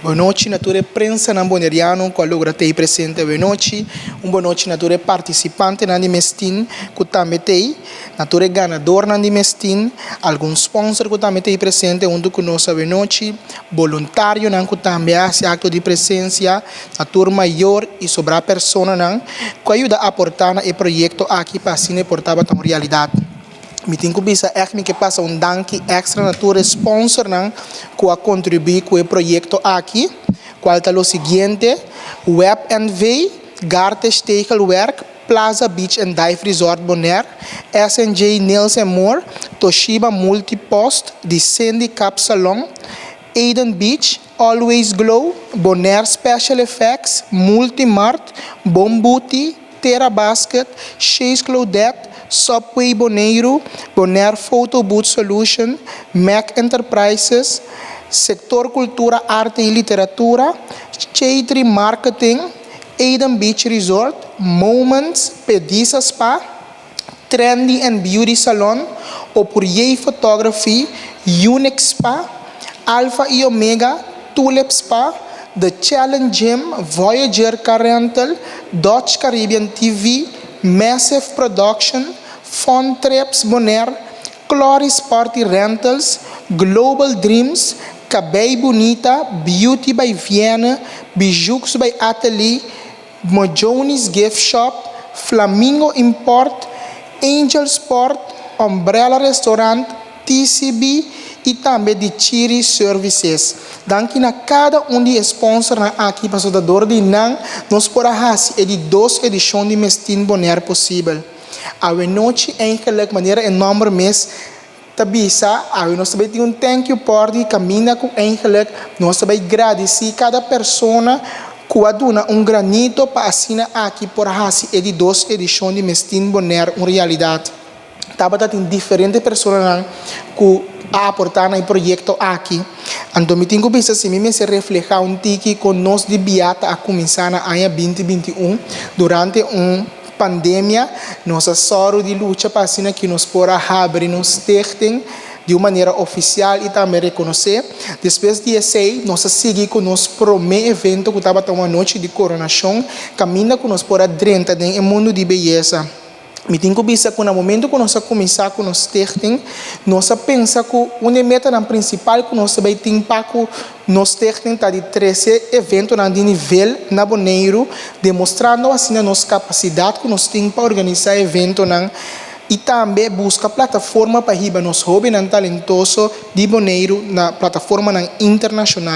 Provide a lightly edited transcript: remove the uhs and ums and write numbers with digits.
Bon nochi na tur e prensanan boneriano ku a logra t'ei presente awe nochi. Un bon nochi na tur e partisipantenan di Miss Teen ku tambe t'ei, na tur e ganadornan di Miss Teen, algun sponsor ku tambe t'ei presente huntu ku nos awe nochi, boluntarionan ku tambe a hasi akto di presensia, na tur mayor i sobrá personanan ku a yuda aportá na e proyekto aki pa asina e por tabata un realidat. Mi tin ku bisa ègt mi ke pasa un danki èkstra na tur e sponsornan ku a kontribuí ku e proyekto aki, kual ta lo siguiente, Web NV, Gartesh Tegelwerk, Plaza Beach and Dive Resort Bonaire, SNJ Nails and More, Toshiba Multipost, The Sandy Cap Salon, Eden Beach, Always Glow, Bonaire Special Effects, Multimart, Bon Booty, Terra Basket, Chase Claudette, Subway Boneiru, Bonaire Photo Booth Solution, Mac Enterprises, Sector Cultura, Arte y Literatura, Chaitri Marketing, Eden Beach Resort, Moments, Pedisa Spa, Trendy and Beauty Salon, Opurier Photography, Unique Spa, Alpha y Omega, Tulip Spa, The Challenge Gym, Voyager Car Rental, Dutch Caribbean TV, Massive Production, Fun Trips Bonaire, Cloris Party Rentals, Global Dreams, Cabey Bunita, Beauty by Vienne, Bijoux by Atelier, Mojoni's Gift Shop, Flamingo Import, Angel Sport, Umbrella Restaurant, TCB i tambe di Chiri Services. Danki na kada un di e sponsornan aki pasobra dor di nan nos por a hasi e di dos edishon di Miss Teen Bonaire posibel. Awe nochi eigenlijk manera e nòmber mes ta bisa, awe nos ta bai tin un thank you party kaminda ku eigenlijk nos ta bai gradisí kada persona ku a duna un granito pa asina aki por hasi e di dos edishon di Miss Teen Bonaire un realidat. Tabata tin diferente personanan ku a aportá na e proyekto aki. Anto mi tin ku bisa si mi mester reflehá un tiki kon nos di Biata a kuminsá na aña 2021 durante un pandemia. Nos a sòru di lucha pa asina ki nos por a habri nos stichting di un manera ofisial i tambe rekonosé. Despues di esei nos a sigui ku nos promé evento ku tabata un anochi di koronashon kaminda ku nos por a drenta den e mundu di beyesa. Mi tin ku bisa ku na momentu ku nos a kuminsá ku nos stichting, nos a pensa ku un di e metanan prinsipal ku nos ta bai tin pa ku nos stichting ta di trese eventonan di nivel na Boneiru, demostrando asina nos kapasidat ku nos tin pa organisá eventonan i tambe buska plataforma pa hiba nos hóbennan talentoso di Boneiru na plataformanan internashonal.